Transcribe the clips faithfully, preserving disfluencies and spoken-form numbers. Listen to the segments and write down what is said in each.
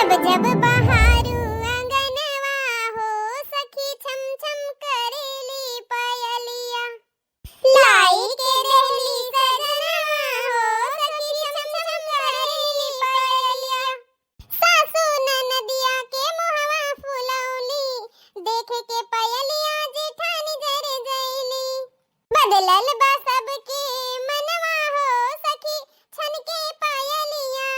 जब जब बहारू अंगनवा हो सखी, छम छम करेली पायलिया। लाई के देहली सजनवा हो सखी, छम छम करेली पायलिया। सासू ननदिया के मुहवा फुलौली, देखे के पायलिया जेठानी जर गईली। बदलल बा सबके मनवा हो सखी, छनके पायलिया।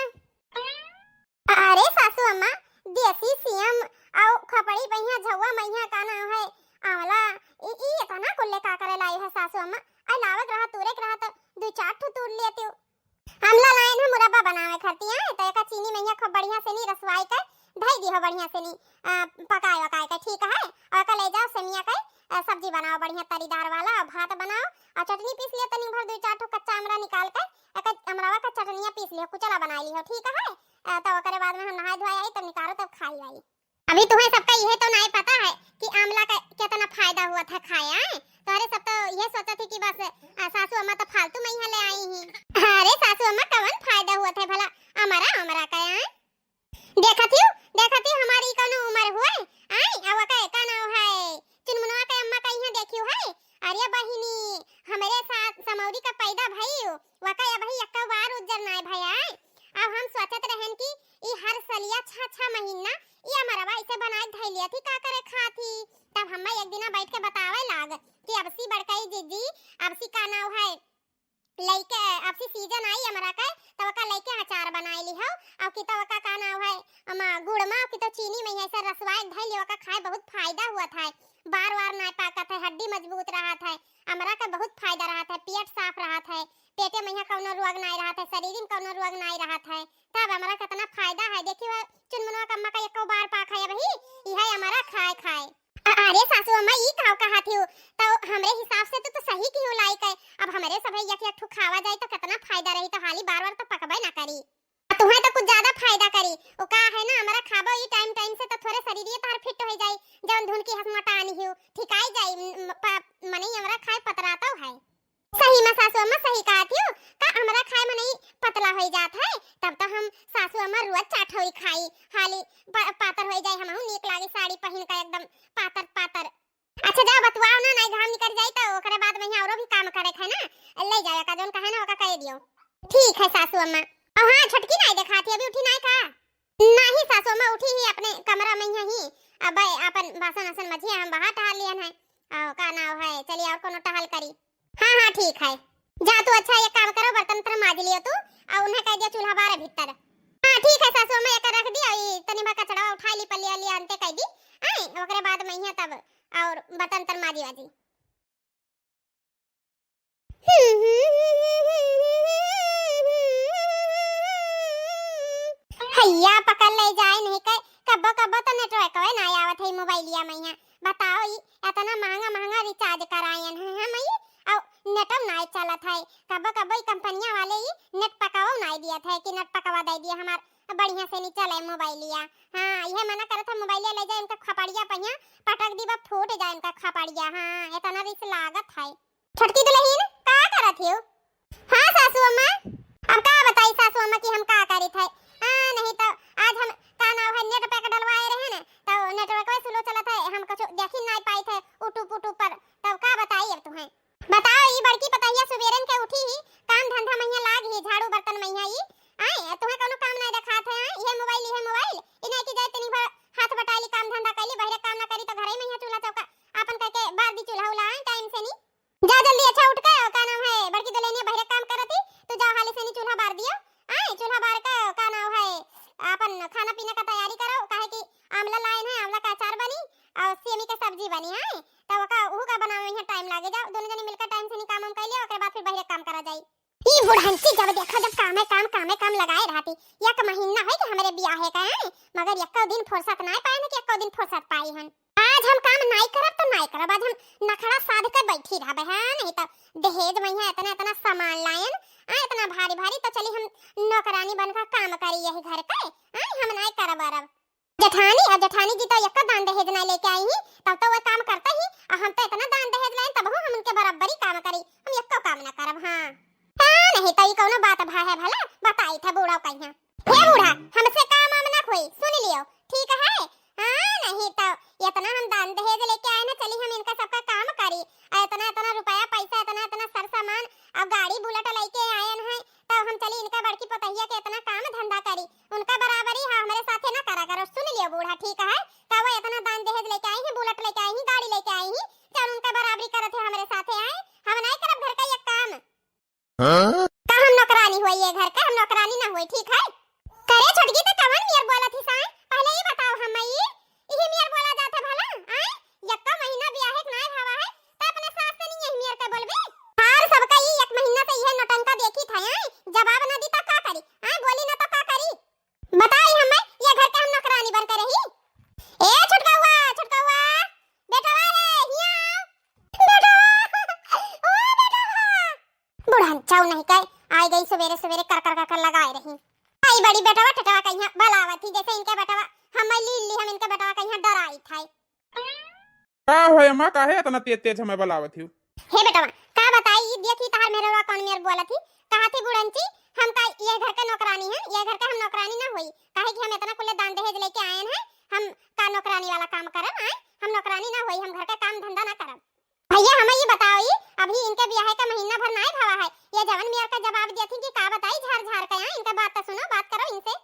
अरे सासू अम्मा, देसी सीम अउ खपड़ी पहिया झउआ मइहा का नाव है, आंवला, ई, ई एतना कुल्ले का करे लाई है सासू अम्मा? आई लावत रहा, तूरे के रहा त दुइ चार ठो तूर लेतिउ। आंवला लाइन है मुरब्बा बनावे खरती है, त एका चीनी मइहा खूब बढ़िया से नी रसवाई के धई दिहो बढ़िया से नी, आ, पकाए वकाए के, ठीक है? अउ एका ले जाओ सेमिया के, आ, सब्जी बनाओ बढ़िया तरीदार वाला, अउ भात बनाओ, अउ चटनी पीस लियो, तनी भर दुइ चार ठो कच्चा अमरा निकाल के, एका अमरावा का चटनिया पीस लियो, कुचला बनाई लिहो, ठीक है? आ, त ओकरे बाद में हम नहाए धोए आई, तब निकारो, तब खाई आई। अभी तुम्हें सबका यह तो नहीं पता है कि आंवला का कितना फायदा हुआ था खाए, आए? तोहरे सब तो यह सोचा थी कि बस, आ, सासू अम्मा तो फालतू में यहाँ ले आई ही। अरे सासू अम्मा, कवन फायदा हुआ था भला अमरा, अमरा का, आए? देखा थी, देखा थी हमारी कौनो उम्र हुए, आए? अब का, का नाव है, चुनमुनवा के अम्मा का यहाँ देखियो है? अरे बहिनी, हमरे साथ समौरी का पैदा भई, वका अबही एक्को बार उज्जर नाय भया है। अब हम सोचत रहन कि ई हर सलिया छह, छह महीना ई अमरवा इसे बनाए धइ लिया थी, का करे खाती। तब हम्मा एक दिना बैठ के बतावे लाग कि अबसी बड़कई जिज्जी, अबसी का नाव है, लइके, अबसी सीजन आई अमरा के, तब ओका लइके अचार बनाए लिहो, अउ कि तब ओका का नाव है, अमा गुड़ मा, अउ कि तो चीनी में ऐसे रसवाए धइ लियो, ओका खाए बहुत फायदा हुआ था। बार बार नाय पाकत है, हड्डी मजबूत रहत है, अमरा के बहुत फायदा रहत है, पेट साफ रहत है, पेटे में यहाँ कौनो रोग नाय रहत है, शरीर में कौनो रोग नाय रहत है। तब अमरा कितना फायदा है, देखियो है, चुनमुनवा कम्मा का एको बार पाक है अबही, इहे अमरा खाए खाए। अ-, अरे सासू अम्मा, ई काव कहा थी? तो हमरे हिसाब से तो, तो सही की हो लाई के, अब हमरे सभे एक एक ठो खावा जाए तो कितना फायदा रही, तो हाली बार बार तो पकबे ना करी। आ तुहें तो कुछ ज्यादा फायदा करी। ओ का है ना, हमरा खाबो ई टाइम टाइम से तो थोड़े शरीरिये तोहर फिट हो जाई। जौन धुन की हस मोटान हियो, ठिकाई जाई, म-, म-, प-, मनई हमरा खाए पतरातो है। सही में सासू अम्मा सही कहत हियो, का हमरा खाए मनई पतला होई जात है, तब तो हम सासू अम्मा रोज चाठौरी खाई, हाली प-, पातर होई जाई, हमहू नीक लागी साड़ी पहिन के एकदम पातर पातर। अच्छा जाओ बतुआओ ना, नाई घाम निकल जाई तो ओकरे बाद में यहाँ औरो भी काम करे के है ना, ले जाओ का जौन कहे ना ओका कह दियो। ठीक है सासू अम्मा। और हाँ छोटकी नाई देखाती अभी उठी नाई का? नहीं सासू अम्मा उठी ही अपने कमरा में यहाँ ही, अब अपन बासन वासन मजिया हम बाहर टहल लियन है। और का नाव है चलिए और कोनो टहल करी। हाँ हाँ ठीक है। जा तू अच्छा एक काम करो बर्तन उर्तन माज लियो तू, और उन्हें कह दिया चूल्हा बारे भीतर। हाँ ठीक है सासू अम्मा एक रख दिया, ई तनी बा कचड़ा उठा ली पलिया लिया अंते कह दी। आए ओकरे बाद में यहाँ तब और बर्तन तर माजी वाजी। हैया पकड़ ले जाए नहीं के, कब्बो कब्बो तो नेटवर्कवे ना आवत है मोबाइलिया में यहाँ। बताओ ई इतना महंगा महंगा रिचार्ज करायन है हम ई, और नेटम ना चलत है। कब्बो कब्बो ई कंपनिया वाले ई नेट पकावो ना दियत है कि नेट पकावा दे दिया हमार बढ़िया से नहीं चले मोबाइलिया। हाँ, इहे मना करत है मोबाइलिया ले जाए, इनका खपड़िया पहिया पटक दीबा, फूट जाए इनका खपड़िया। हाँ, इतना रिस लागत है। छोटकी दुल्हन, का करत हियो? हाँ सासू अम्मा। अब का बताई सासू अम्मा कि हम का करित है। हाँ, नहीं तो आज हम का नाव है नेट पैक डलवाए रहे न, तो नेटवर्क slow चलत है, हम कुछ देखी नहीं पाई थे, उटू पुटू पर, तब का बताई अब तुम्हें। बताओ, ई बड़की पतहिया सुबेरन के उठी ही, काम धंधा मइया लाग ही, झाड़ू बर्तन मइया ई। आए, तुहे कौनो काम नाय देखात है, आए, इहे मोबाइल, इहे मोबाइल, ई नहीं कि जाए तनी भर हाथ बटाई ली, काम धंधा कैली, बहरे काम ना करी तो घरे मइया चूल्हा चौका आपन करके बार दी चूल्हा उला, आए, टाइम से नी। जा जल्दी, अच्छा उठ के, का नाम है, बड़की दुल्हनिया बहरे काम करती, तू जाओ हाली से नी चूल्हा बार दियो, आए, चूल्हा बार के, का नाम है, आपन खाना पीना का तैयारी करो, काहे कि आमला लाइन है, आमला का अचार बनी और सेमी के सब्जी बनी, आए, तब ओका, उहू का बनावे में टाइम लागे। जाओ, दोनों जनी मिलकर टाइम से नी काम हम कर लिया, ओकरे बाद फिर बहरे काम करा जाई। ई बुढ़ंची जब देखा, जब कामे काम, कामे काम लगाए रहती। एक महीना है कि हमरे बियाहे का है, मगर एको दिन फुर्सत नाय पाए न कि एको दिन फुर्सत पाई हन। आज हम काम नाय करब तो नाय करब, आज हम नखड़ा साध के बैठी रहबे, हाँ, नहीं तो दहेज में यहाँ इतना, इतना सामान लायन, आ, इतना भारी, भारी, तो चली हम नौकरानी बनकर काम करी यही घर के, आ, हम नाय करब अरब। जेठानी, और जेठानी जी तो एक्को दान दहेज ना लेके आई ही, तब तो वो काम करता ही, और हम तो इतना दान दहेज लाइन, तब हम उनके बराबरी काम करी, हम एक्को काम ना करब, हाँ। हाँ, नहीं तो ई कौनो बात भा है भला, बताई था बूढ़ा कहिया। हे बूढ़ा, हमसे काम वाम ना होई, सुन उनका बराबरी हा हमरे साथे ना करा करो, सुन लियो बूढ़ा, ठीक है? का वो इतना दान दहेज लेके आई है, बुलेट लेके आई है, गाड़ी लेके आई है, जौन उनका बराबरी करत है हमरे साथे, आए? हम नाहीं करब घर का ये काम। हाँ? का हम नौकरानी होई ये घर का? हम नौकरानी ना होई, ठीक है? करे छोटकी, त कवन मेर बोलत ही साए? पहले ई बताओ हम ई, इही मेर बोला जात है भला, आए? यक्का महीना बियाहे के नाय भावा है, त अपने सास से नहीं यही मेर के बोलबे? हार सबका ई एक महीना से इहे नौटंका देखी था, आए? जवाब ना दी त का करी? आए, बोली ना त का करी? बताई हमें, ये घर के हम नौकरानी बन के रही? ए छोटकौआ, छोटकौआ, बेटवा रे, हिया आओ। बेटवा, ओ बेटवा। बुढ़न चाऊ नहीं कहे, आई गई सवेरे सवेरे कर कर कर कर लगाए रही। आई बड़ी बेटवा टटवा कहिया बलावत ही, जैसे इनके बेटवा हम ली ली, हम इनके बेटवा कहिया डराई था। का होय अम्मा, काहे इतना तेज तेज हमें बलावत ही? हे बेटवा, का बताई, ई देखी तहार मेहरवा कौन मेर बोलत ही, कहा थी बुढ़न ची, हम का ये घर के नौकरानी है, ये घर के हम नौकरानी ना होई, काहे कि हम इतना कुले दान दहेज लेके आयन है, हम का नौकरानी वाला काम करब, आए? हम नौकरानी ना होई, हम घर के काम धंधा ना करब। भैया, हमें ये बताओ, ई अभी इनके बियाहे का महीना भर नाय भवा है, ये जवन मेर का जवाब दिया थी कि का बताई झार झार के, आए? इनका बात तो सुनो, बात करो इनसे।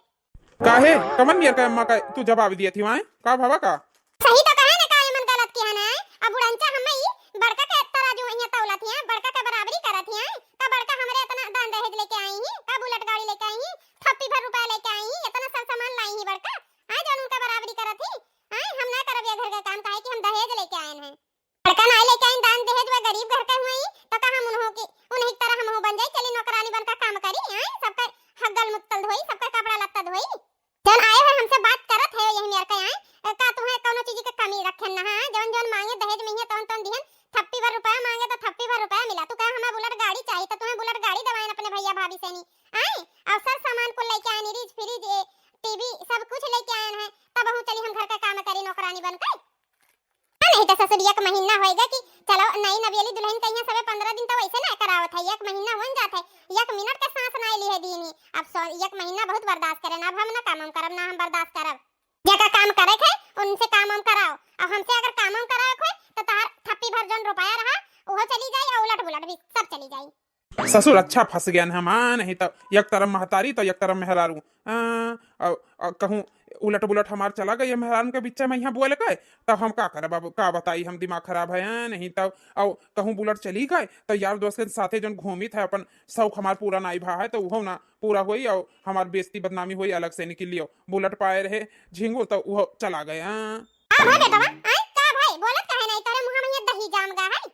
काहे? कवन मेर का अम्मा का तू जवाब दिया थी, आए? का भवा का? सही तो कहे ना, का ये मन गलत किया ना, आए? अब बुढ़नचा हमें ई बड़का के तराजू इहाँ तौलत ही, बड़का के बराबरी करत ही, आए? का बड़का हमरे इतना दान दहेज लेके आई ही, का बुलेट गाड़ी लेके आई ही, थप्पी भर रुपया लेके आई ही, इतना सर सामान लाई ही बड़का, आए? जौन उनका बराबरी करत ही, आए? हम ना करब ये घर का काम, काहे कि हम दहेज लेके आयन है। बड़का नाई लेके आइन दान दहेज, वह गरीब घर के हुई, तो का हम उन्हों की, उन्हीं की तरह हमहू बन जाई, चली नौकरानी बन का काम करी, आए? सबका हग्गल मुत्तल धोई, सबका कपड़ा लत्ता धोई। जौन आए हुए हमसे बात करत है, यही मेर के आए, का तुम्हें कौनो चीज के कमी रखे ना, हाँ? जौन जौन मांगे दहेज में ही तौन तौन दिहन, थप्पी भर रुपया मांगे तो थप्पी भर रुपया मिला। तू कहे हमें बुलेट गाड़ी चाहिए, तो तुम्हें बुलेट गाड़ी दवाइन अपने भैया भाभी से नहीं, आए? और सर सामान को लेके आनी, रिज फ्रिज, ए, टीवी, सब कुछ लेके आए हैं, तब हम चली हम घर का काम करी नौकरानी बनकर। हाँ, नहीं तो ससुर एक महीना होएगा कि चलो नई नवेली दुल्हन कहिया सबे पंद्रह दिन तो वैसे ना करावत है, एक महीना होन जात है, एक मिनट का सांस ना ली है दीन ही। अब सौ, एक महीना बहुत बर्दाश्त करे ना, अब हम ना काम हम करब, ना हम बर्दाश्त करब। जेका काम करे के उनसे काम हम कराओ, अब हमसे अगर काम हम कराओ कोई तो तहार थप्पी भर जौन रुपया रहा वो चली जाई और उलट बुलट भी सब चली जाई। ससुर अच्छा फंस गया हम, हाँ, नहीं तो एक तरफ महतारी तो एक तरफ मेहरारू। हाँ, और, और कहूँ उलट बुलट हमार चला गई मेहरारू के बीच में यहाँ बोल के, तब हम का करब? अब का बताई, हम दिमाग खराब है, हाँ, नहीं तब और कहूँ बुलट चली गए तो यार दोस्त के साथे जौन घूमित है, अपन शौक हमार पूरा नाई भा है, तो वो ना पूरा होई और हमार बेइज्जती बदनामी होई, अलग से निकल लियो। बुलट पाए रहे झिंगुर तो वो चला गए, हाँ। का भाई बेटवा, आए का भाई बोलत काहे नहीं, तोरे मुँह में ये दही जाम गा है।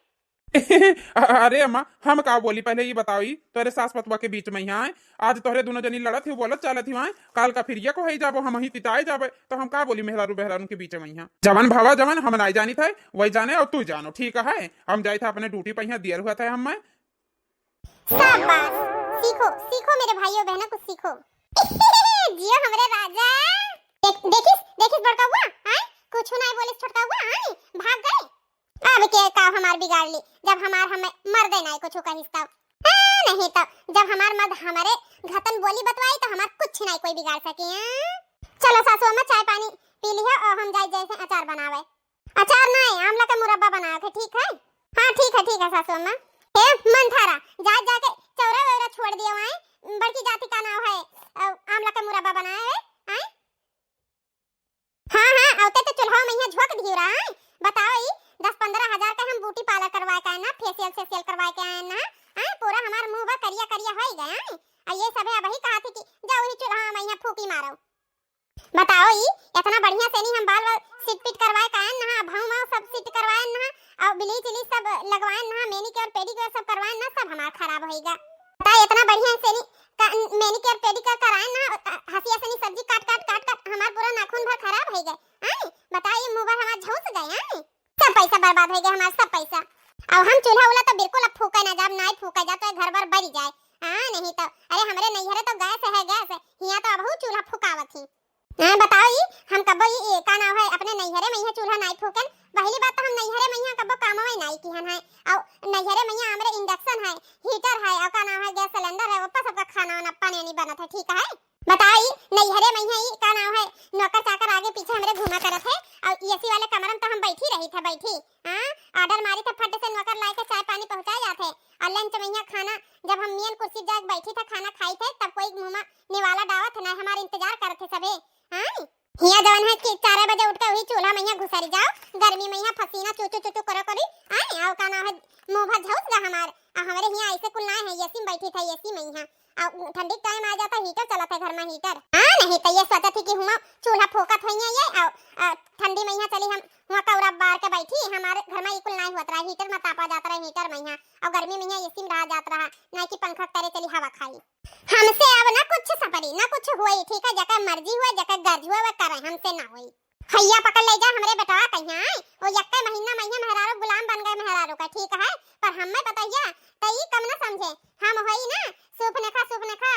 अरे अम्मा, हम का बोली, पहले ये बताओ, ई तोरे सास पतवा के बीच में यहाँ आए, आज तोहरे दोनों जनी लड़त ही, बोलत चालत ही, आए काल का फिर ये को है जाबो, हम ही तिताए जाबे, तो हम का बोली मेहरारू बहरारू के बीच में यहाँ? जवन भवा जवन हम नाई जानी थे, वही जाने और तू जानो, ठीक है? हम जाई थे अपने ड्यूटी पर, यहाँ दियर हुआ था हम। शाबाश, सीखो, सीखो मेरे भाइयों बहनों, कुछ सीखो। जियो हमरे राजा। देख, देखिस, देखिस बड़का हुआ, आए? कुछ ना बोलिस छोटका हुआ, आए? भाग गए। अब के का हमार बिगाड़ ली, जब हमार हमें मर्दे नाई कुछ कहिस तब। हाँ, नहीं तो जब हमार मर्द हमारे घतन बोली बतवाई तो हमार कुछ नाई कोई बिगाड़ सके, हाँ? चलो सासू अम्मा, चाय पानी पी लिया और हम जाए जैसे अचार बनावे। अचार नाई, आमला का मुरब्बा बनावे थे, ठीक है? हाँ, ठीक है, ठीक है सासू अम्मा। हे मंथारा, जा जाके चौरा वौरा छोड़ दियो आए, बड़की जाति का नाव है, अ, आमला का मुरब्बा बनाए है, आए? हाँ, हाँ, औते तो चूल्हा में यहाँ झोंक दियो रहा है। बताओ ई दस पन्द्रह हजार का हम ब्यूटी पार्लर करवाए के आए ना, फेशियल सेशियल करवाए के आए ना, हाँ, पूरा हमार मुँह बा करिया करिया होई गया है। आ ये सब है अबही कहा थी कि जाओ ही चूल्हा में यहाँ फूकी मारो। बताओ ई इतना बढ़िया से नहीं हम बाल वाल सिट पिट करवाए के आए ना, भाव माव सब सिट करवाए ना, और ब्लीच इलीच सब लगवाए ना, मैनीक्योर पेडीक्योर सब करवाए ना, सब हमार खराब होई गया। बताओ इतना बढ़िया से नहीं का, मैनीक्योर पेडीक्योर कराए ना, हंसिया से नहीं सब्जी काट काट काट काट हमार पूरा नाखून भर खराब होई गए। आए बताओ ये मुँह भर हमार झौस गए, आए सब पैसा बर्बाद होई गए हमार, सब पैसा। अब हम चूल्हा उल्हा तो बिल्कुल अब फूके ना जाब, ना ही फूके जा तो घर भर बरी जाए। हाँ, नहीं तो, अरे हमरे नैहरे तो गैस है, गैस है, हियाँ तो अबहू चूल्हा फुकावत ही। हाँ, बताओ ई, हम कब्बो ई, ई का नाव है, अपने नैहरे में यहाँ चूल्हा नाई फूकन। पहली बात तो हम नैहरे में यहाँ कब्बो कामवे नाई किहन है। और नैहरे में यहाँ हमरे इंडक्शन है, हीटर है, और का नाव है, गैस सिलेंडर है, ऊपर सबका खाना वाना पानी नहीं बनत है, ठीक है? बताओ ई, नैहरे में यहाँ ई का नाव है, नौकर चाकर आगे पीछे हमरे घूमा करत है, और एसी वाले कमरा में तो हम बैठी रही थे, बैठी। हाँ, ऑर्डर मारी थे, फट से नौकर लाए के चाय पानी पहुँचा जाते, और लंच में यहाँ खाना, जब हम मेन कुर्सी जाके बैठी थे, खाना खाई थे, तब कोई मुँह मा निवाला डावत है, ना हमार इंतजार करत है सबे। हाँ, हियाँ जवन है कि चार बजे उठ के वही चूल्हा मइहाँ घुसरी जाओ, गर्मी मइहाँ पसीना चू चू चू चू करो करी। हाँ, आओ का नाम है, मुँह भर झौस गा हमार। आ हमरे हियाँ ऐसे कुल ना है, एसी में बैठी था, एसी मइहाँ। आ ठंडी के टाइम आ जाता, हीटर चलत है घर मा, हीटर। हाँ, नहीं तो ये सोचत ही कि हुआँ चूल्हा फूकत होइया ये, आ, आ ठंडी मइहाँ चली हम हुआँ कौरा बार के बैठी, हमारे घर मा ई कुल नाहीं होत रहा, हीटर मा तापा जात रहा, हीटर मइहाँ, और गर्मी मइहाँ एसी में रहा जात रहा, नाहीं कि पंखा तरे चली हवा खाई। हमसे अब ना कुछ सपरी, ना कुछ होई, ठीक है, जकर मर्जी हुए, जकर गर्ज हुए, वह करे, हमसे ना होई। हैया पकड़ ले जा हमरे बेटवा कहिया आए, वो यक्के महीना मइहाँ मेहरारू गुलाम बन गए मेहरारू का, ठीक है, पर हमें पतैया त ई कम ना समझे, हम होई ना सूप नेखा, सूप नेखा,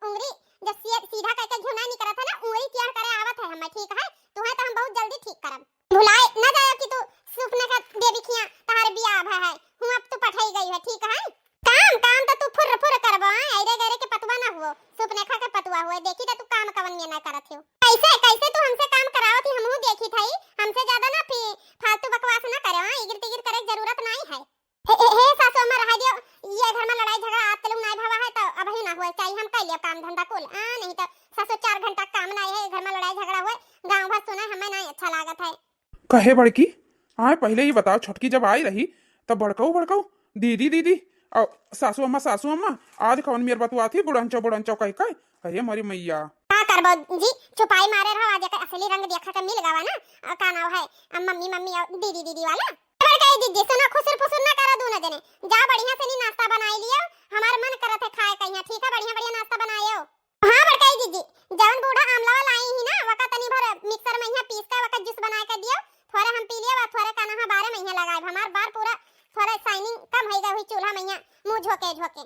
उंगरी जब सी-, सीधा करके घिउ ना निकरत है ना, उंगरी टेढ़ करे आवत है हमें, ठीक है, तुहे तो हम बहुत जल्दी ठीक करब। भुलाए ना जायो कि तू सूप नेखा देवी खिया तहार बियाह भा है, हुआँ अब तू पठाई गई है, ठीक है। काम, काम तो तू फुर्र फुर्र करबो, हाँ? ऐरे गैरे के पतुआ ना हुओ, सूप नेखा के पतुआ हुए। देखी तो तू काम कवन में ना करत हो। कैसे, कैसे तू हमसे काम करावत ही, हमहू देखी थई। हमसे ज्यादा ना फी-, फालतू बकवास ना करे, हाँ? इगिर तिगिर करे के जरूरत नहीं है। हे, हे, हे सासू अम्मा, रहा दियो, ये घर मा लड़ाई झगड़ा आप लोग नाई भवा है तो अबही ना हुए चाहिए, हम कर लियो काम धंधा कुल। आ, नहीं तो सासू चार घंटा काम नाई है, घर मा लड़ाई झगड़ा हुए, गाँव भर सुना, हमें नाई अच्छा लागत है। कहे बड़की, आए पहिले ई बताओ, छोटकी जब आई रही, तब बड़कऊ, बड़कऊ, दीदी, दीदी, और सासू अम्मा, सासू अम्मा, आज कवन मेर बतुआ थी, बुढ़ंचो, बुढ़ंचो कह के। अरे मोरी मैया। का करबो जी, छुपाई मारे रहो, आज एकर असली रंग देखा के मिल गवा ना, अ, का नाव है, अ, मम्मी, मम्मी और दीदी, दीदी वाला। बड़कई दीदी, सुनो, खुसुर फुसुर ना करो दूनो जने, जा बढ़िया से नी नाश्ता बनाई लियो, हमार मन करत है खाए कहिया, ठीक है, बढ़िया, बढ़िया नाश्ता बनायो। हाँ बड़कई जीजी, जवन बूढ़ा आमलावा लाई ही ना, वका तनी भर मिक्सर मइहाँ पीस के वका जूस बनाए के दियो, थोरे हम पी लियो, थोरे का नहा बारे मइहाँ लगाए, हमार बार पूरा थोरे शाइनिंग कम होई गई हुई चूल्हा मइहाँ मुँह झोंके झोंके।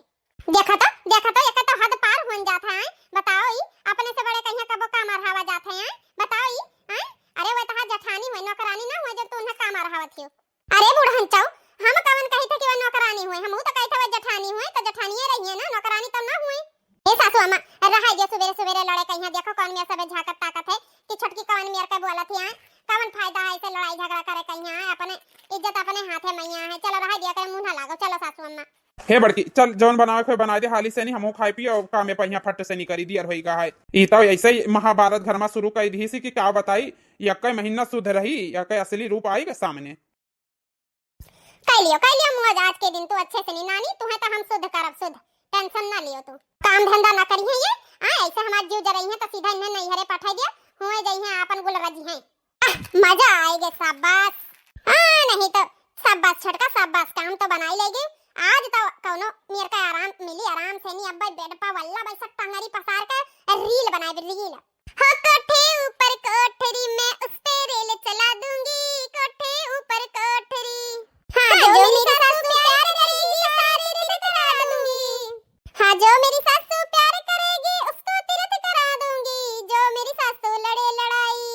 देखा तो, देखा तो, एकर तो हद पार होन जात है, आय? बताओ ई, अपने से बड़े कहिया कबो काम अरहावा जात है, आय? बताओ ई, आय? अरे वो तहार जठानी हुए, नौकरानी ना हुए, जब तू उन्हें काम अरहावत हियो। अरे बुढ़ंचऊ, हम कवन कही थे कि वह नौकरानी हुए, हमहू तो कही थे वह जठानी हुए, तो जठानिये रही है ना, नौकरानी तो ना हुए। ए सासू अम्मा, रहा जे सुबेरे सुबेरे लड़े कहिया, देखो कौन मेर सबे झाकत ताकत है कि छोटकी कौन मेर के बोलत है, कौन फायदा है इसे लड़ाई झगड़ा करे कहिया, अपने इज्जत अपने हाथे मइहाँ है, चलो रहा दिया करे मुँह ना लागो, चलो सासू अम्मा। हे बड़की, चल जौन बनावे के होए बनाए दे, हाली से नहीं हमहू खाए पिए और कामे पहिया फट से नहीं करी दियर होई गा है। ई तो ऐसे ही महाभारत घर मा शुरू कर दी सी कि का बताई, यक्के महीना शुद्ध रही, यक्के असली रूप आई के सामने। कह लियो, कह लियो मौज आज के दिन तू अच्छे से नी नानी, तुहे तो हम शुद्ध करब शुद्ध, tension ना लियो तू। काम धंधा ना करिहे ये, आ, ऐसे हमार जीव जरई है तो सीधा इन्हें नैहरे पठाई दिया, हुए जई है आपन गुल रजी है। आह, मजा आएगे, शाबाश। आ, नहीं तो शाबाश छोटका, शाबाश, काम तो बनाई लेगी। आज तो कौनो मेर का आराम मिली, आराम से नी, अब bed पर वल्ला बैसा टंगरी पसार के reel बनाए, reel। हो कोठे ऊपर कोठरी, मैं उस पे रेल चला दूंगी, कोठे ऊपर कोठरी। हाँ, जो मेरी सासू प्यार करेगी, सारे तीरथ करा दूंगी। हाँ, जो मेरी सासू प्यार करेगी, उसको तीरथ करा दूंगी। जो मेरी सासू लड़े लड़ाई,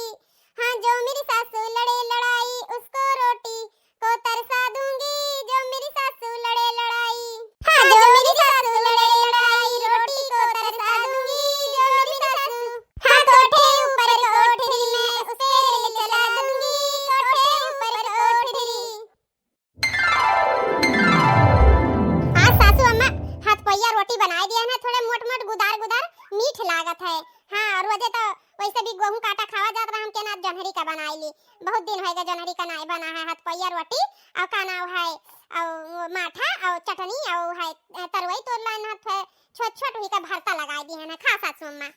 हाँ, जो मेरी सासू लड़े लड़ाई, उसको रोटी को तरसा दूंगी, जो मेरी सासू लड़े लड़ाई। हाँ, जो मेरी सासू लड़े लड़ाई, रोटी को तरसा दूंगी, जो मेरी सासू। हाँ, कोठे ऊपर कोठरी, मैं उस पे रेल चला दूंगी, कोठे ऊपर कोठरी। आज सासू अम्मा हाथ पहिया रोटी बनाए दिया ना, थोड़े मोट मोट गुदार गुदार मीठ लागत है। हाँ, और वजह तो वैसे भी गेहूं का आटा खावा जात रहा, हम के ना जोन्हरी का बनाई ली। बहुत दिन होएगा जोन्हरी का नाई बना है। हाथ पहिया रोटी और का नाव है, और वो माठा और चटनी और है, अ, तरवई तोड़ लाइन हाथ है, छोट छोट हुई का भरता लगाई दी है ना, खा सासू अम्मा।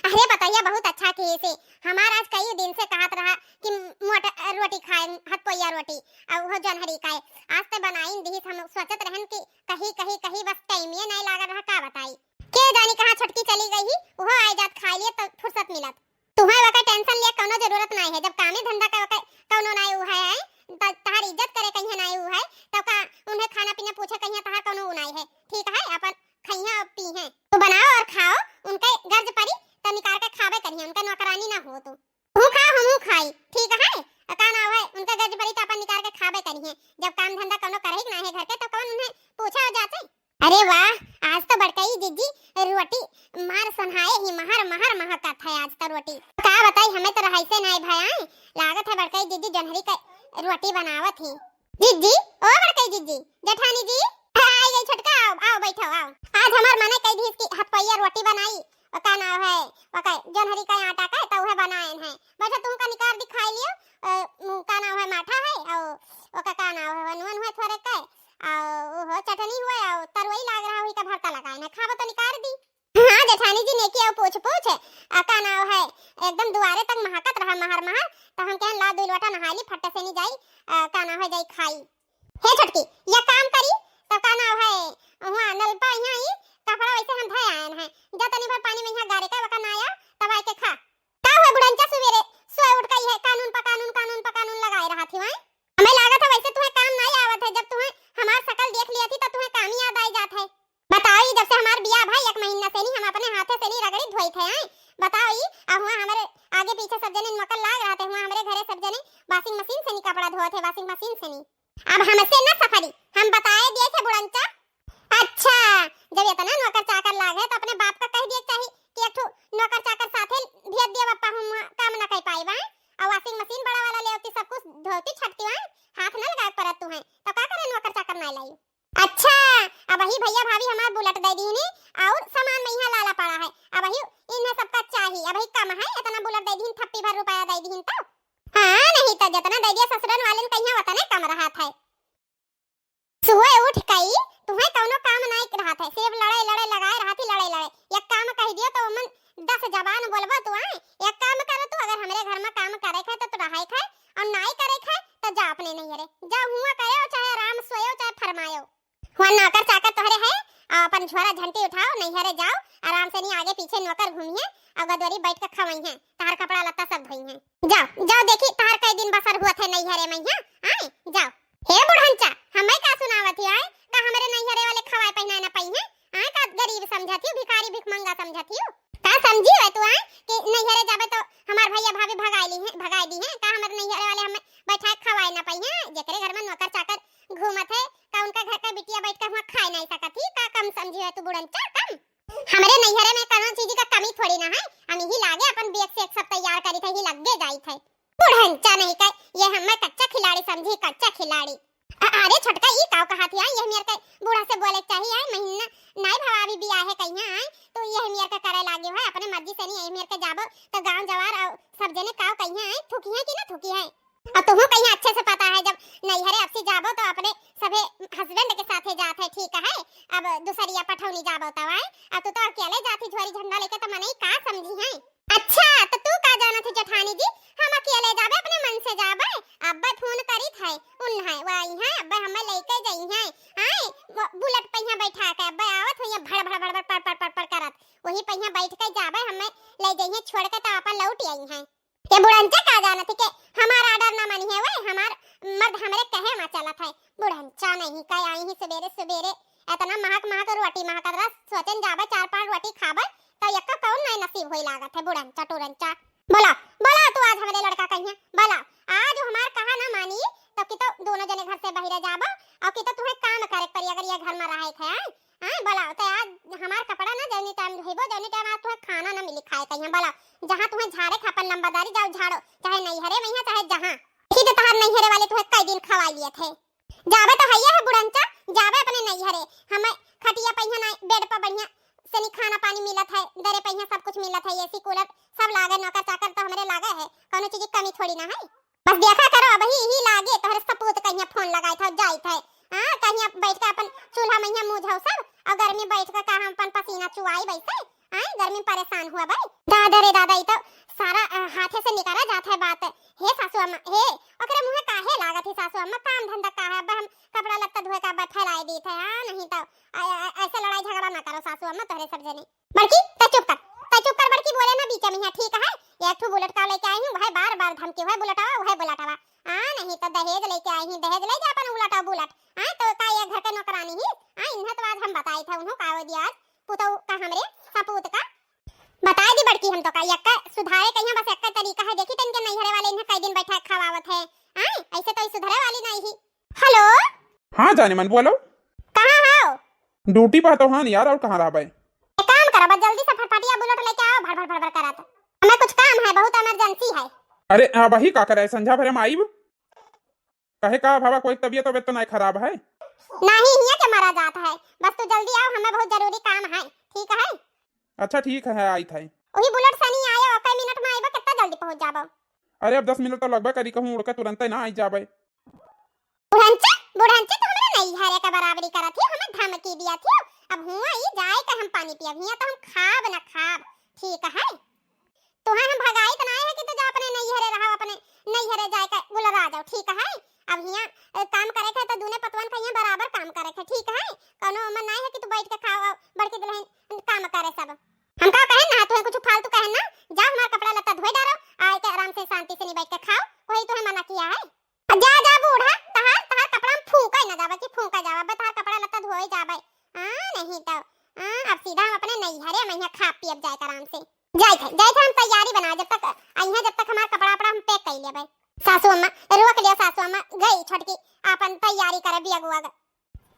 अरे बतैया बहुत अच्छा किए से, हमार आज कई दिन से कहत रहा कि मोट रोटी खाए, हाथ पहिया रोटी, और वो जोन्हरी का है। आज ते बनाई दी, हम सोचत रहन कि कहीं, कहीं, कहीं बस time ये नहीं लागत रहा, का बताई। के जानी कहाँ छोटकी चली गई ही, उहो आए जात खाए लिए तो फुर्सत मिलत। तुहे वका tension लिए कौनो जरूरत नहीं है, जब कामे धंधा का वका कौनो नहीं उ है, त-, तहार इज्जत करे कहीं नहीं उ है, तो का उन्हें खाना पीना पूछे कहीं तहार कौनो उ नहीं है, ठीक है, अपन खइहें और पीहें। तू बनाओ और खाओ, उनके गर्ज परी तो निकाल के खाबे करिए, उनका नौकरानी ना हो तू। तू खा, हमहू खाई, ठीक है, का नाव है, उनका गर्ज परी तो अपन निकाल के खाबे करिए, जब काम धंधा कौनो करे ही नहीं है घर के, तो कौन उन्हें पूछे और जाचे? अरे वाह, आज तो बड़कई जीजी रोटी मार सन्हाए ही, महर महर महकत है आज तो रोटी। का बताई, हमें तो रहाइसे नाई भयाई, लागत है बड़कई जीजी जोन्हरी का रोटी बनावत ही। जीजी, ओ बड़कई जीजी, जेठानी जी, आई गई छोटका, आओ, आओ, बैठो, आओ। आज हमार मने कही दिहिस कि हथपैया रोटी बनाई, ओ का नाव है, ओ का जोन्हरी का आटा का, त उहे बनाएन है। बैठो, तुहूँ का निकार दी, खाई लियो। अ, उ, का नाव है, माठा है, अउ ओका का नाव है, नुन हुए थोरे का, अउ ओहो चटनी हुए, अउ तरुई लाग रहा हुई का भरता लगाएन है, खाबो तो निकार दी। हाँ जेठानी जी, नेकी अउ पूछ पूछ, आ, का नाव है, एकदम दुआरे तक महकत रहा महर महर, त हम कहन ला दुई लोटा नहाई ली, फट्टे से नहीं जाई, आ, का नाव है, जाई खाई। हे छोटकी, या काम करी, त का नाव है, हुआ नलपा यहाँ ही कपड़ा वैसे हम धय आयन है, जा तनी भर पानी में यहाँ गारे का वका ना आया, तब आए के खा। का हुआ बुढ़ंचा सुबेरे सोए उठ गई है, कानून पा कानून, कानून पा कानून लगाए रहा थी वहाँ। हमें लागत है वैसे तुम्हें काम नहीं आवत है, जब तुम्हें हमार शकल देख लिया थी तो तुम्हें काम ही याद आई जात है। बताओ, ई जब से हमार बियाह भा एक महीना से नहीं हम अपने हाथे से नहीं रगड़ी धोई थे, हैं? बताओ, ई आ हुआ हमारे आगे पीछे सब जने नौकर लाग रहा थे, हुआ हमारे घरे सब जने washing machine से नहीं कपड़ा धोए थे, washing machine से नहीं। अब हमसे न सफरी, हम बताए दिए थे बुढ़ंचा। अच्छा, जब इतना नौकर चाकर लाग है तो अपने बाप का कह दिए चाहिए कि एक ठो नौकर चाकर साथे भेज दिया, बापा हम काम न कर पाए बा। और washing machine बड़ा वाला ले होती, सब कुछ धोती छटती वहाँ, हाथ न लगाए परत तू है, तो का करे नौकर चाकर नहीं लाई। अच्छा, अबही भैया भाभी हमार bullet दे दीनी और सामान में यहाँ लाला पड़ा है। अबही इन्हें सबका चाहिए, अबही कम है, इतना bullet दे दीन, थप्पी भर रुपया दे दीन तो। हाँ, नहीं तो जितना दे दिया ससुरन वाले ने कहिया उतने कम रहा था। सुबह उठ कई तुम्हें कौनो काम नहीं रहा था, सिर्फ लड़ाई लड़ाई लगाए रहा थी, लड़ाई लड़ाई। एक काम कह दियो तो उमन दस जबान बोलबो तू आए। एक काम करो तू, अगर हमरे घर में काम करे खाए तो, तो रहे खाए, और नाई करे खाए तो जा अपने नैहरे, जा हुआ करो, चाहे आराम सोयो, चाहे फरमायो। हुआ नौकर चाकर तोहरे है, आ, अपन झोरा झंटी उठाओ, नैहरे जाओ, आराम से नहीं आगे पीछे नौकर घूमिए, और गदोरी बैठ के खवई है, तहार कपड़ा लत्ता सब धोई है। जाओ, जाओ देखी तहार कई दिन बसर हुआ थे नैहरे में, हाँ? आए, जाओ। हे बुढ़ंचा, हमें का सुनावत ही आए? का हमरे नैहरे वाले खवाए पहनाए ना पाई है? आए, का गरीब समझत ही, भिखारी भिखमंगा समझत ही? का समझी है तू आए कि नैहरे जाबे तो हमार भैया भाभी भगाई ली है, भगाई दी है? का हमरे नैहरे वाले हमें बैठा के खवाए ना पाई है? जेकरे घर में नौकर चाकर घूमत है, का उनका घर का बिटिया बैठ के हुआ खाए नहीं सकत ही? का कम समझी है तू बुढ़ंचा, कम? हमरे नैहरे में कौनो चीज का कमी थोड़ी ना है, हम यही लागे अपन बेग से एक सब तैयार करी थे, ही लगे जाई थे। बुढ़ंचा नहीं कहे, ये हमें कच्चा खिलाड़ी समझी, कच्चा खिलाड़ी। अ-, अरे छोटका, ई काव कहा थी, ये मेरे के बूढ़ा से बोले के चाहिए, आए महीना नाई भवा अभी बियाह है कहिया आए, तो ये मेरे के करे लागे है, अपने मर्जी से नहीं, ये मेरे के जाबो तो गांव जवार और सब जने काव कहिया आए, थूकी है कि ना थूकी है? और तुहू कहिया अच्छे से पता है, जब नैहरे अपसी जाबो तो अपने सभे husband के साथे जात है, ठीक है, अब दूसरिया पठौनी जाबो तो आए, अब तू तो अकेले जाती झोरी झंडा लेके, तो मनई का समझी है? अच्छा, तो तू का जानत है जेठानी जी, हम अकेले जाबे, अपने मन से जाबे। अब्बे फोन करी थे, उन है, वो आई हैं, अब्बे हमें लेके जाई हैं। आए, वो bullet पहिया बैठा के अब्बे आवत हुई हैं, भड़ भड़ भड़ भड़ पड़ पड़ पड़ पड़ करत, वही पहिया बैठ के जाबे, हमें ले जाई हैं छोड़ के, तो अपन लौट आई हैं। ये बुढ़ंचा का जानत है कि हमार order ना मानी है, वो हमार मर्द हमरे कहे में चलत है। बुढ़ंचा नहीं का आई ही सुबेरे सुबेरे, इतना महक महक रोटी महकत रहा, सोचन जाबे चार पांच रोटी खाबे, तो यक्का कौन नहीं नसीब होई लागत है, बुढ़ंचा टुरंचा। बोला, बोला तू आज हमरे लड़का कहिया, बोला, आज हमार कहा ना मानी, तो कि तो दोनों जने घर से बहिरे जाबो, और कि तो तुम्हें काम करे पड़ी, अगर ये घर में रहे के है, आए, बोला, तो आज हमार कपड़ा ना जौनी time धोइबो, जौनी time आज तुम्हें खाना ना मिली खाए कहिया, बोला, जहाँ तुम्हें झाड़े के अपन लंबादारी जाओ झाड़ो, चाहे नैहरे में है, चाहे जहाँ। ठीक है, तहार नैहरे वाले तुम्हें कई दिन खवा लिए थे। जाबे तो हइये है बुढ़ंचा, जाबे अपने नैहरे। हमें खटिया पहिया ना, bed पर बढ़िया से नहीं खाना पानी मिलत है, दरे पहिया सब कुछ मिलत है, AC cooler सब लागे, नौकर चाकर तो हमरे लागे है, कौनो चीज की कमी थोड़ी ना है। बस देखा करो, अबही ही लागे तोहरे सपूत कहिया फोन लगाई था, जाई था, हाँ, कहिया बैठ के अपन चूल्हा महिया मुझाओ सब, और गर्मी बैठ के का हम अपन पसीना चुआई वैसे, आए, गर्मी में परेशान हुआ भाई। दादा रे दादा, ई तो सारा, अ, हाथे से निकाला जात है बात। हे सासू अम्मा, हे, ओकरे मुँहे काहे लागत है सासू अम्मा? काम धंधा का है? अब हम कपड़ा लत्ता धोए का अब फैलाए दी थे, हाँ, नहीं तो, आ, आ, ऐसे लड़ाई झगड़ा ना करो सासू अम्मा, तोहरे सब जने। बड़की, तै चुप कर, तै चुप कर बड़की, बोले ना बीच में, हाँ, ठीक है? एक ठो bullet का लेके आई हूँ, वह बार बार धमकी, वह bullet आवा, वह bullet आवा। हाँ, नहीं तो दहेज लेके आई हूँ, दहेज ले जा अपन bullet और bullet। हाँ, तो का ये घर के नौकरानी ही? हाँ, इन्हें तो आज हम बताई थे, उन्हों का हो दिया आज, पुतौ का हमरे सपूत का। बताई दी बड़की हम तो का, यक्का सुधारे कहिया, बस यक्का तरीका है, देखी तन के नैहरे वाले इन्हें कई दिन बैठा खवावत है। हाँ, ऐसे तो ई सुधरे वाली नहीं ही। Hello। हाँ जाने मन, बोलो। कहाँ हो? Duty पर तो हाँ यार, और कहाँ रहबे? एक काम करो, बस जल्दी से फटफटिया bullet लेके आओ, भड़ भड़ भड़ भड़ करत। हमें कुछ काम है, बहुत emergency है। अरे, अबही का करे, संझा भरे में आइब। कहे का भावा, कोई तबीयत वबीयत तो नहीं खराब है? नाही, हियाँ के मरा जात है, बस तू जल्दी आव, हमें बहुत जरूरी काम है, ठीक है? अच्छा ठीक है, आइत है। वही बुलेट सनी आयो, कई मिनट में आइबो, कितना जल्दी पहुँच जाबो? अरे अब दस मिनट तो लगबे करी, कहूँ उड़ के तुरंते ना आई जाबे। बुढ़ंचा, बुढ़ंचा तो हमरे नैहरे के बराबरी करत ही, हमें धमकी दिया थी। अब हुआँ ई जाए के हम पानी पियब, हियाँ तो हम खाब न खाब, ठीक है? तुहें हम भगाइत नाहीं है कि तू जा अपने नैहरे रहो, अपने नैहरे जाए के गुलरा जाओ, ठीक है? अब हियाँ, अ, काम करे के तो दूने पतवन का हियाँ बराबर काम करे के, ठीक है? कौनो उम्र नाहीं है कि तू बैठ के खाओ, बड़की दुल्हन काम करे सब। हम का कहेन ना, तुहें कुछ फालतू कहेन ना, जाओ हमार कपड़ा लत्ता धोए डारो, आए के आराम से शांति से नहीं बैठ के खाओ, कोई तुहें मना किया है? जा, जा बूढ़ा, तहार, तहार कपड़ा हम फूंके न जाबे कि फूंके जाबे, बे तहार कपड़ा लत्ता धोए जाबे। आ, नहीं तो, आ, अब सीधा हम अपने नैहरे में हियाँ खा पियब जाए के आराम से। जाइत है, जाइत है हम तैयारी बना, जब तक अइहें, जब तक हमार कपड़ा, कपड़ा हम पैक कर लेबे। सासू अम्मा, रोक लियो सासू अम्मा, गई छोटकी आपन तैयारी करे बियगुआ ग-,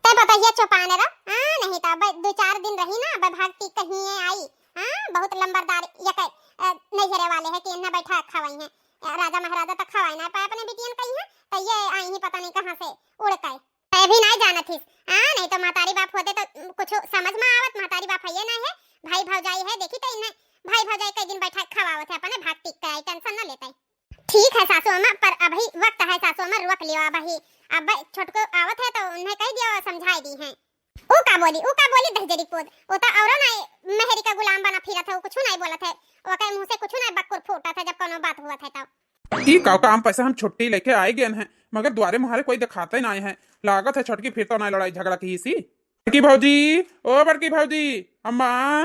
तै पतहिया चौपान रह, आ, नहीं तो अब दो चार दिन रही ना, अब भागती कहीं ये आई, आ, बहुत लंबरदार ये के, अ, नैहरे वाले है कि इन्हें बैठा खवाई है, अ, राजा महाराजा तो खवाई ना पाए अपने बिटियन कहीं है, तो ये आई ही पता नहीं कहाँ से उड़ के। तै भी नहीं जानत हिस, आ, नहीं तो महतारी बाप होते तो कुछ समझ में आवत, महतारी बाप है ये नहीं है, भाई भौजाई है, देखी तो इन्हें भाई भौजाई कई दिन बैठा खवावत है, अपने भागती के आई, टेंशन न लेते। ठीक है सासू अम्मा, पर अभी वक्त है सासू अम्मा, रोक लियो अभी। अब छोटको आवत है तो उन्हें कह दियो, समझाई दी हैं। ऊ का बोली, ऊ का बोली दहजरी कूद, वो तो औरो ना मेहरी का गुलाम बना फिरत है, वो कुछ नहीं बोलत है, वो कहे मुँह से कुछ नहीं बक्कुर फूटत है जब कोनो बात हुआ है तो। ई का काम पैसा हम छुट्टी लेके आए गए हैं, मगर द्वारे मुहारे कोई दिखाते नहीं है, लागत है छोटकी फिर तो नहीं लड़ाई झगड़ा की इसी। बड़की भौजी, ओ बड़की भौजी, अम्मा।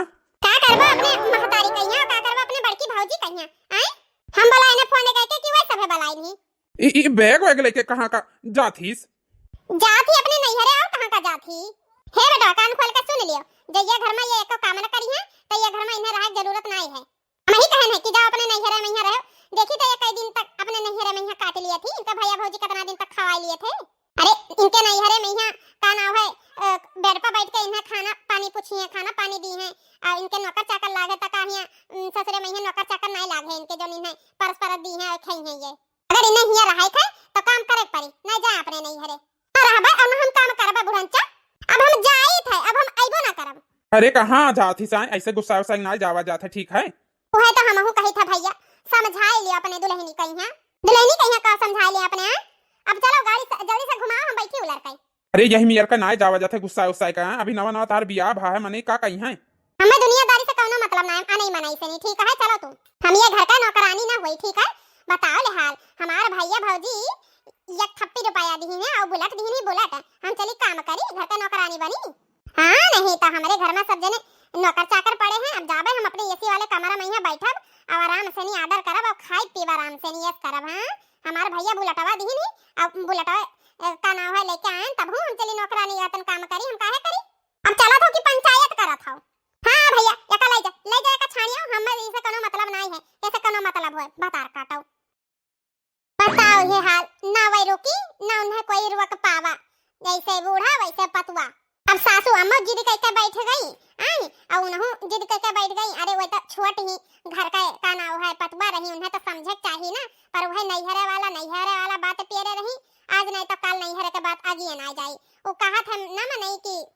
का करबो अपने महतारी कहिया, का करबो अपने बड़की भौजी कहिया? आय? हम बोलाइन फोन करके कि वह सभे बोलाइन ही। ई, ई बैग वैग लेके कहाँ का जात हीस? जात ही अपने नैहरे, और कहाँ का जात ही? हे बेटा, कान खोल के सुन लियो, जे ये घर में ये एको काम न करी है, तो ये घर में इन्हें रहे जरूरत नहीं है। हम ही कहन है कि जाओ अपने नैहरे में यहाँ रहो। देखी तो ये कई दिन तक अपने नैहरे में यहाँ काट लिए थे, इनका भैया भौजी कितना दिन तक खवाए लिए थे। अरे इनके नैहरे में यहाँ का नाव है, अ, बेड पर बैठ के इन्हें खाना पानी पूछी है, खाना पानी दी है, और इनके नौकर चाकर लागे तक हियाँ, उम, ससुरे में यहाँ नौकर चाकर नहीं लागे इनके, जो इन्हें परस परस दी है और खाई है ये। अगर इन्हें हियाँ रहाई थे तो काम करे के पड़ी, नहीं जाए अपने नैहरे। ना रहबे और ना हम काम करबे बुढ़नचा। अब हम जाई थे, अब हम अइबो ना करब। अरे कहाँ जात ही साईं, ऐसे गुस्सा उस्सा ना जावा जात है, ठीक है? उहे तो हमहू कही था भैया, समझाई लियो अपने दुल्हनी कहिया। दुल्हनी कहिया का समझाई लियो अपने, आय? अब चलो गाड़ी से, जल्दी से घुमाओ, हम बैठी उलर के। अरे यही मियर का ना जावा जात है गुस्सा उस्सा का, अभी नवा नवा तार बियाह भा है, मने का कही है? हमें दुनियादारी से कौनो मतलब ना है, अनई मनई से नहीं, ठीक है? चलो तू, हम ये घर का नौकरानी ना हुई, ठीक है? बताओ ले हाल, हमार भैया भौजी एक थप्पी रुपया दीही है और बुलेट दीही नहीं बुलेट, हम चली काम करी, घर का नौकरानी बनी। हाँ, नहीं तो हमरे घर में सब जने नौकर चाकर पड़े हैं। अब जाबे हम अपने एसी वाले कमरा में यहाँ बैठब और आराम से नहीं आदर करब और खाई पीब आराम से नहीं ऐश करब। हाँ, हमार भैया बुलेटवा दीही नहीं, अब बुलेटवा, अ, का नाव है लेके आए तब हम चली नौकरानी, वतन काम करी, हम काहे करी? अब चलत हो कि पंचायत करत हो? हाँ भैया, एका ले जा, ले जा एका छाड़ियो, हमें इसे कोनो मतलब नहीं है, ऐसे कोनो मतलब होए, बतार काटो। बताओ ये हाल, ना वही रुकी, ना उन्हें कोई रोक पावा, जैसे बूढ़ा वैसे पतुआ। अब सासू अम्मा जिद करके बैठ गई, आई, और उन्हों जिद करके बैठ गई। अरे वो तो छोट ही घर का, का नाव है, पतुआ रही, उन्हें तो समझे के चाहिए ना, पर वह नैहरे वाला, नैहरे वाला बात पेरे रही, आज नहीं तो कल नैहरे के बात आगिए ना जाई। वो कहा था ना मनई कि